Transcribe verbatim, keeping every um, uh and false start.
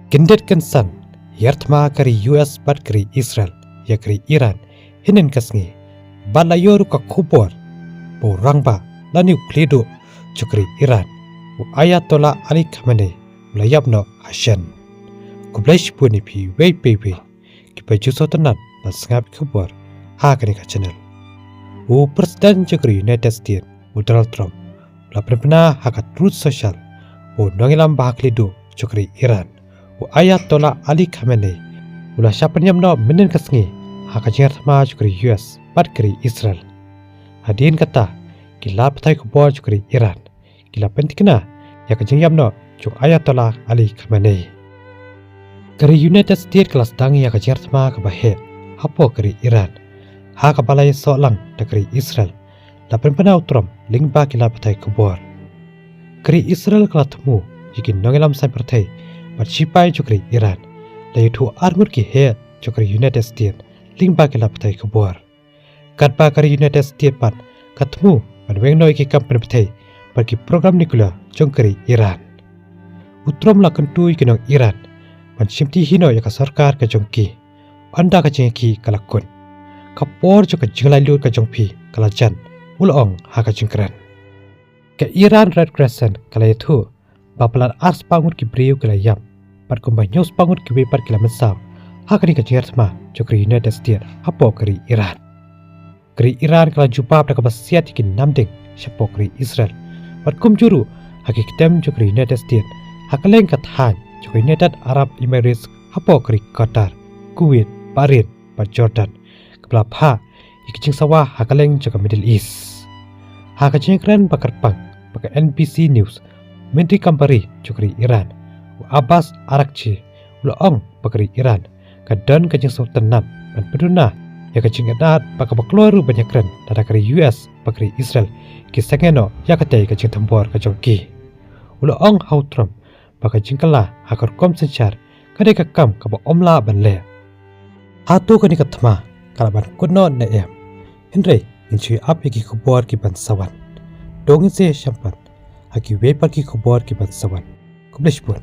Kyndit kynsan, ïar thma ka ri U S bad ka ri Israel ïa ka ri Iran hynnin ka sngi, bad la ïoh ruh ka khubor ba u rangbah lane u khlieh duh jong ka ri Iran, u Ayatollah Ali Khamenei, u la ïap noh ha shen. Khublei shibun ïa phi iwei pa iwei kiba ju sngewtynnat ban sngap ïa ki khubor ha kane ka channel. U President jong ka ri United States, u Donald Trump, u la pynbna ha ka Truth Social ba u nongïalam ba ha khlieh duh jong ka ri Iran, u Ayatollah Ali Khamenei, u la shah pynïap noh mynnin ka sngi ha ka jingïar thma jong ka ri U S bad ka ri Israel. Hadien kata, ki lad pathai khubor jong ka ri Iran ki la pynthikna ïa ka jingïap noh jong u Ayatollah Ali Khamenei. Ka ri United States ka la sdang ïa ka jingïar thma kaba heh hapoh ka ri Iran, ha kaba la ïasoh lang da ka ri Israel, la pynbna u Trump lyngba ki lad pathai khubor. Ka ri Israel ka la thmu ïa ki nongïalam saiñ pyrthei bad shipai jong ka ri Iran, la ïathuh arngut ki heh jong ka ri United States lyngba ki lad pathai khubor. Katba ka ri United States pat ka thmu ban weng noh ïa ki kam pynpyrthei bad ki program nuclear jong ka ri Iran. U Trump la kyntu ïa ki nong Iran ban shimti hi noh ïa ka sorkar ka jong ki, ynda ka jingïakhih ka la kut. Ka por jong ka jinglaitluid ka jong phi ka la jan, u la ong ha ka jingkren. Ka Iran Red Crescent ka la ïathuh ba palat arspah ngut ki briew ki la ïap, bad kumba hynñiewspah ngut kiwei pat ki la mynsaw ha kane ka jingïar thma jong ka ri United States hapoh ka ri Iran. Ka ri Iran ka la jubab da kaba siat ïa ki namding shapoh ka ri Israel, bad kumjuh ruh ha ki kyntem jong ka ri United States ha kylleng ka thaiñ jong ka United Arab Emirates, hapoh ka ri Qatar, Kuwait, Bahrain bad Jordan, kaba la phah ïa ka jingsawa ha kylleng jong ka Middle East. Ha ka jingkren ba kyrpang bad ka N B C News, u Myntri Kam Ri jong ka ri Iran, u Abbas Araghchi, u la ong ba ka ri Iran ka don ka jingsngewtynnat ban pynduna ïa ka jingïaid bad kaba kloi ruh ban ïakren lada ka ri U S bad ka ri Israel ki sangeh noh ïa katei ka jingthombor ka jong ki. U la ong ha u Trump ba ka jingkylla ha ka rukom synshar ka dei ka kam kaba ym lah ban leh. Hato kane ka thma ka lah ban kut noh ne em? Hynrei ngin shu ïa ap ïa ki khubor ki ban sa wan. To ngin sa ïashem pat ha kiwei pat ki khubor ki ban sa wan. Khublei shibun.